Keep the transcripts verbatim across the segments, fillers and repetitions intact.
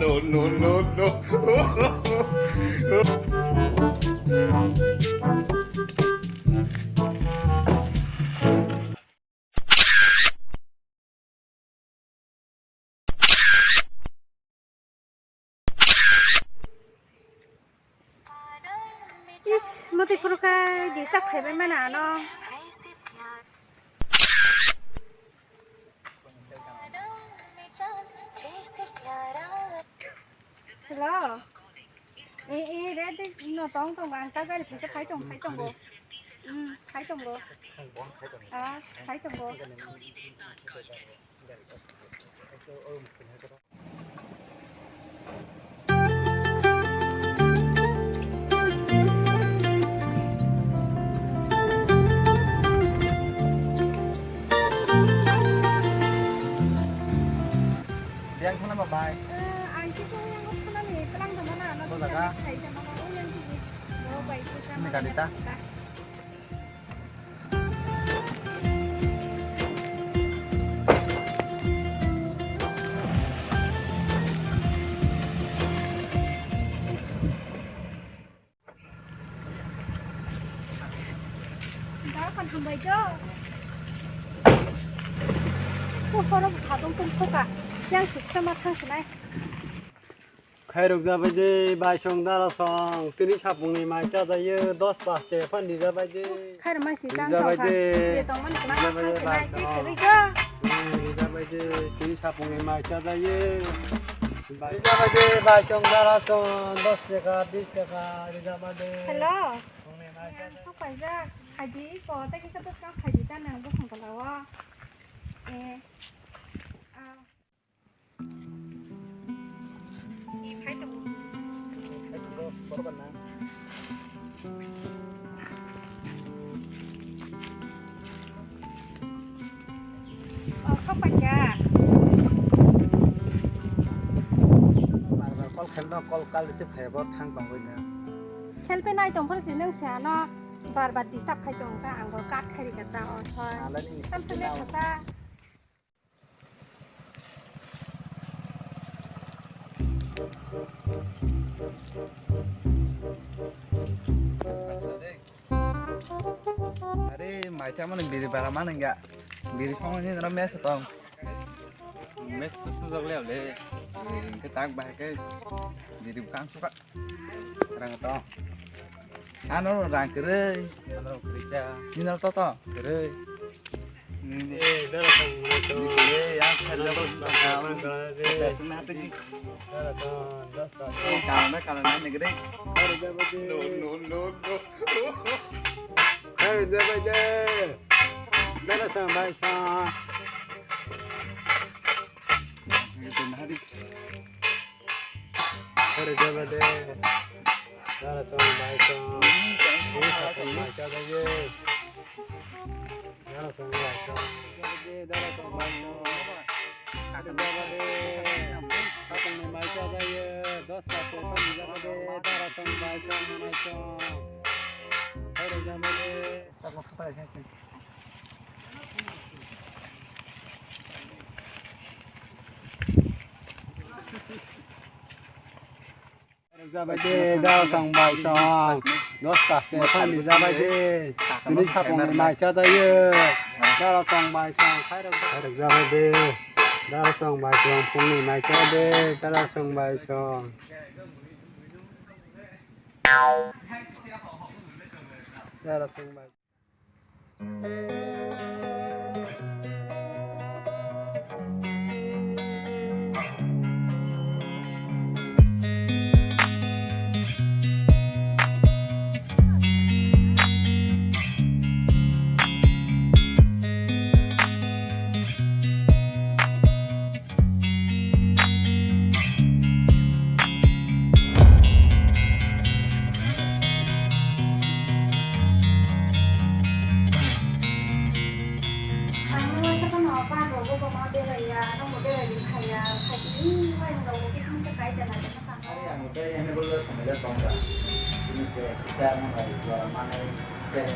No, no, no, no. Is, mati phuru kai disturb khaibai mana ano. Hello. Eh, eh, re, de, no, tong, tong, ang ta gari phai, phai tong, phai tong go. Hmm, phai tong go. Ah, phai tong go. Yang khana ba bai. Eh, ang kisa yang khana ni pelang dama na, ano. Bo jaga? Khai dama na, o yang tini. Bo bai kisa. Ini kali ta? Dakan hambai do. Ko horo satong tong soka. Yang suksa ma thang sunai. Khairok jabai de, baisong darasong, tini sapungni mai chajayo, dos paste phan dijabai de. Khairok mai si chang dijabai de. Ye tongmani kma dijabai de, khairok mai baisong. Twi kwrwi kha. Hmm, dijabai de, tini sapungni mai chajayo. Dijabai de, baisong darasong, dos taka, bis taka, dijabai de. Hello. Sapungni mai chajayo. Ang paijak, khaidi ko, tei kisa bwskang khaidi ta nang bwsang tola o. Eh. Ah. Kol khaima kol kal receive khaiya bo thang tongwi no. Selfie nai tong phano si nwng se ano bar bar disturb khai tong kha, ang bo cut khai rikha ta o soi. Samsung le thasa. Are, maisa mani biri bara mani ga. Biri song ni nara mes tong. Mes tu tu jog le le. Ke tak ba ke. Biri kang suka. Rang to. Ano rang kere. Ano kerja. Ni nara to to. Kere. Eh, dara tong, dara tong. Ni kere, yang kerja. Dara tong, dara tong. Dara tong, dara tong. Kalau na, kalau na, ni kere. Dara tong, dara tong. No, no, no, no. Hey, dara tong. Dara tong, dara tong. Ni kere, hari. Hore jaba de. Dara song bai song. Ini song bai song de. Dara song bai song. Jaba de, dara song bai song. Hore jaba de. Sapung ni mai song bai ye. Dos ta se pan jaba de. Dara song bai song, mai song. Hore jaba de. Jabai de, dara song bai song. Dos ta se phan jabai de. Tini sapung ni mai cha da ye. Dara song bai song. Khairok jabai de. Dara song bai song. Pung ni mai cha de. Dara song bai song. Dara song bai. Are ang tei ene bolo samai jak tong ba. Ini se kisa ang bai jora manai se.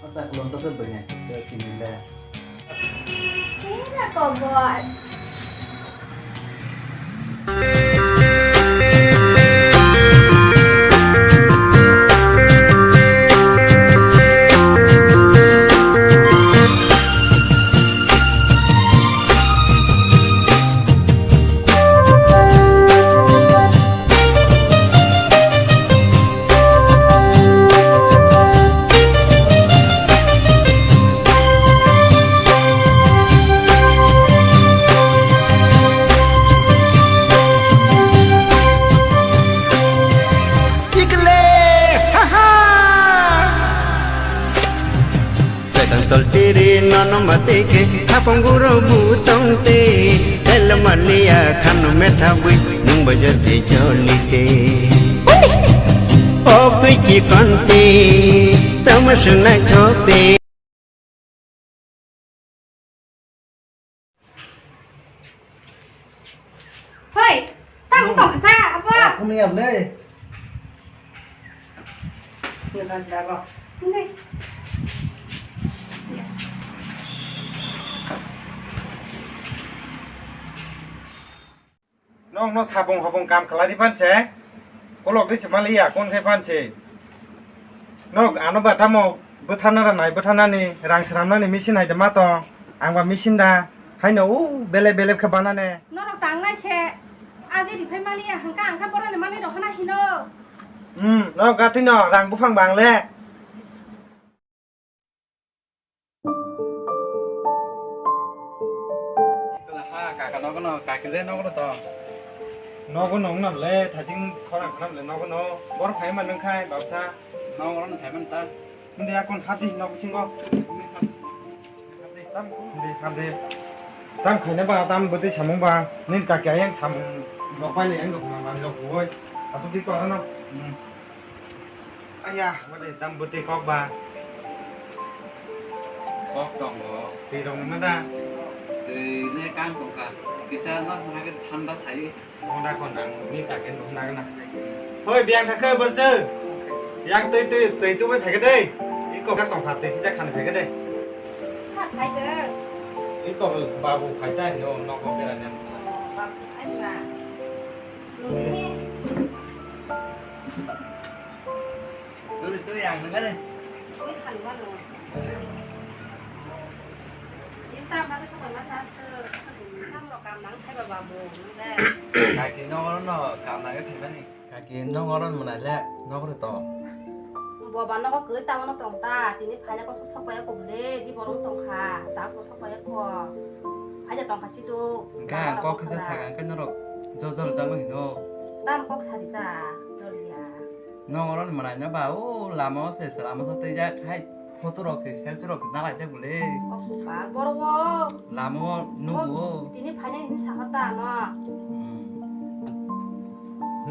Asa kulon to se banya ke kinile. Kira kobor. Ikle, ha, ha. Chetang tol tiri nono mati ke, thapong guro butong te, tel malia khanu metha bui, nung bajo te joli te. O kui chikon te, tamo sunai thok te. Hoi, tamo tong kha sa, apo? Aku ni am le. Ni kan jago. Ni. Nokno sabung hobung kam khlai di panse, kolok di se maliya, kon khe panse. Nok ano ba tamo bwtharna ra nai, bwtharnani rang sramnani machine hai de ma tong, ang ba machine da, haino u belep belep khe banane. Norok tangnai se, aje riphai maliya, hwnkha ang khe boroni mali rok hana hino. Hmm, nok gatino rang buphang bang le. Ekla ha, kaka nogo no, kaki le nogo no to. Nogo no wngna le, thajing khorang khorang le nogo no. Bor phai ma nung khai, babsa. Nogo no phai man ta. Hindi akon hati nogo singo. Hindi hati. Hindi hati. Tam khaina ba, tam bwtwi samung ba. Nin kaki ayang samung rok bai le, ang rok ma, ma rok boi. Asuk di ko ano. Hmm. Aya, wade tam bwtwi kok ba. Kok tongo. Twi rok nungna da? Twi ne kang tongkha. Kisa nos nahagwi thanda sai. Honda kon ang ni kake nungna gana. Hoi, biyang thakhe borse. Yang twi twi twi tu bai phege dei. I kok tongkha twi kisa khan phege dei. Sa phai de. I kok babu phai ta no no kok bera nyam. Babu sa phai ba. Turi, turi, ang nang kare. Turi, ang nang kare. Ini tambah ke sekolah masa se, se, se, kam nang kai baba bo, nang deh. Kaki nongoro no, kam nang kai bani. Kaki nongoro mana le, nongoro to. Boba nogo kwrwi tamo no tong ta, tini phaina koso sokpaya kubule, di borong tong kha, ta ko sokpaya ko. Phaida tong kha situ. Engka kok kisa saga engka norok jojol jalo hino. Tam kok sadi ta, joliya. Nong oro ni manai no ba, o lama o se, se lama o twi jak hai photo rok se, selfie rok nalaijak bole. Kok bupal, borok o. Lama o nugo. Tini phainai hini sahor ta ano. Hmm.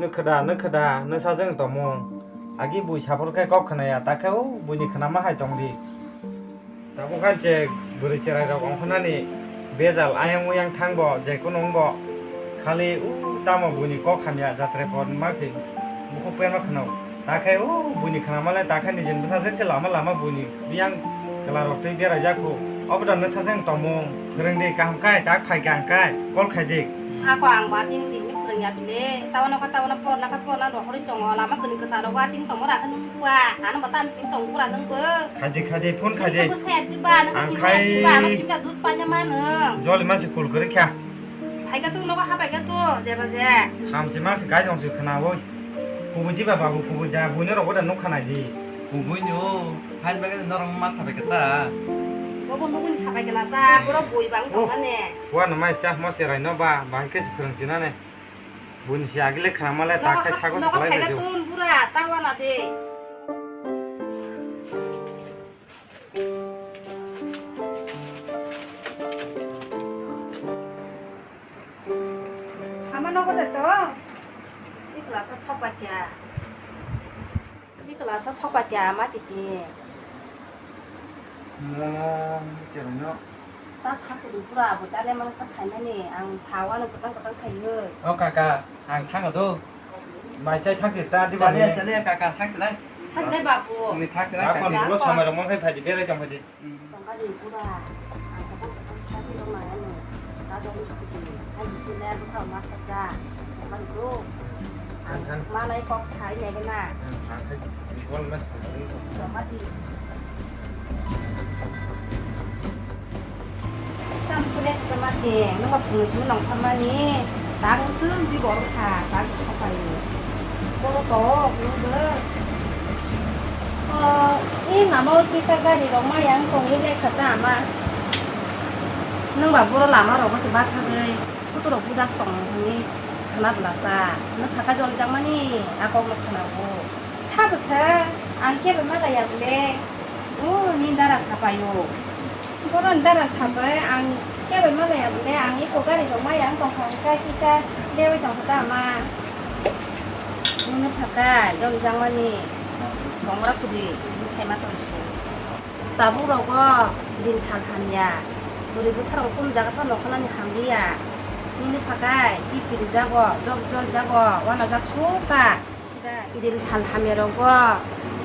Nukha da, nukha da, nw sajwng tongmung. Agi bui saphur khe kok khna ya, ta khe o buini khnama hai tong di. Tabuk khan je bwrwi cherai rok ongkha nani bejal ayang uyang thang bo, je kunu wng bo khali u tamo buini kok hamya jatre por ma se bukhuk perma khwno. Ta khe u buini khna male ta khe nijin bwsajwk se lama lama buini biyang chwla rok twi berai jak khu. Obo da nw sajwk tongmung, phwrwng di kaham kai, tak phai kha ang kai, call khai di. Ako ang ba tin din ni phwrwng ya bile, tawno kha tawno porna kha porna rohorwi tongo, lama kwrwng kwcharo wa tin tongmo ra khe nung kwa, ano ba tam tin tong pura nung bo. Khaidi, khaidi, phone khaidi. Nung bo saya di ba, nung bo khai di ba, ano sika dus panya mano. Joli masi call kwrwi kha. Phai kha tu nogo ha phai kha tu, jeba je. Thamchi masi gai jong si khna oi. Kubui di ba babu, kubui da, buino rogo da nuk khanai di. Kubui no, hain bagwi norok ma sabai kha ta. Bobo nuguni sabai kha na ta, borok bui bang tong mane. Wa no mai chah mo cherai no ba, bahai khe se phwrwng sinane. Buini se agile khna male ta khai sago se khlai tun bura ta wana de. Ama nogo de to. Ikla sa sopa kya. Ni class-o sokba kya ma titi? Mo cheraino Ta sakuri pura abo ta lemang cha khaimani ang sawano kwchang kwchang khaiwi. O kaka, ang thango do. Mai chai thangsi ta di Chale, bani. Chale, kaka, thangsi lai. Thangdai babu. Ni thangsi lai, Apa kaka. Ni ulo samai rok mang khai phaidi, berai tong phaidi. Hmm. Tongkha di pura. Ang kwchang kwchang cha di rok nangani. Ta dong di kuti. Hai bisi le bwsa ma sa cha. Tongkha di do. Ang khan. Malai kok sai nai gana. Hmm, ang khai di. Wal mas khai di. Tongkha di. Tamo se le kwchama teng, nwng ba phunui phunui nongkha mani, tang se bibo wng kha, tang se sopai. Boro tok, nwng bo. O, i mama o kisa gari rok ma yang tongwi le kha ta ama. Nwng ba boro lama rogo se bathagwi, photo rok bujak tong hwnwi khna bwlasa. Nwng phaka jol jak mani, a kok no khna bo. Sa bwsa, ang kebo ma laya bole. O, ni dara sapai o. Boroni dara sabai ang kebo ma laya bole, ang iko gari rok ma yang tong kha, kisa dewi tong kha ta ma. Nini phaka, jol jangmani. Tongra kudi, ni saima tong su. Tabuk rogo din sal hamya. Bwrwi bwsa rok kum jaga phano nokholani hamliya. Nini phaka, ki piri jago, jok jol jago, wana jak suka. Din sal hamya rogo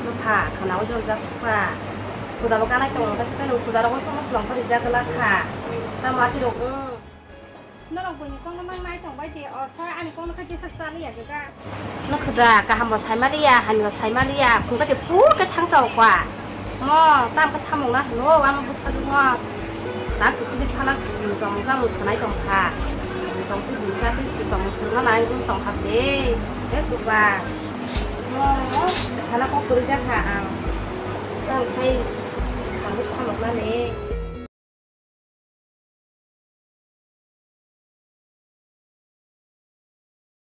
bwpha khana o jol jak sukha. Puja bo kanai tongo, kaisa khe nwng puja rogo somo swlong khe rijak glak kha. Tamo ati rok wng. Norok buini kokno mang nai tong bai di, o sa ani kokno khe kisa chaliya gija. Nwng khe da kaham bo sai maliya, hamya bo sai maliya, phung kache phur khe thang chao kha. Mo, tam khe thamung na hino, ano bwsajwk no. Tak se kuli salak, tong jang khanai tong kha. Tong tu dun cha tu si tong sirna nai dun tong kha te. E kuba. Mo, mo, salak ko kuri ja kha ang. Tang khai, tang khe thamuk na ne.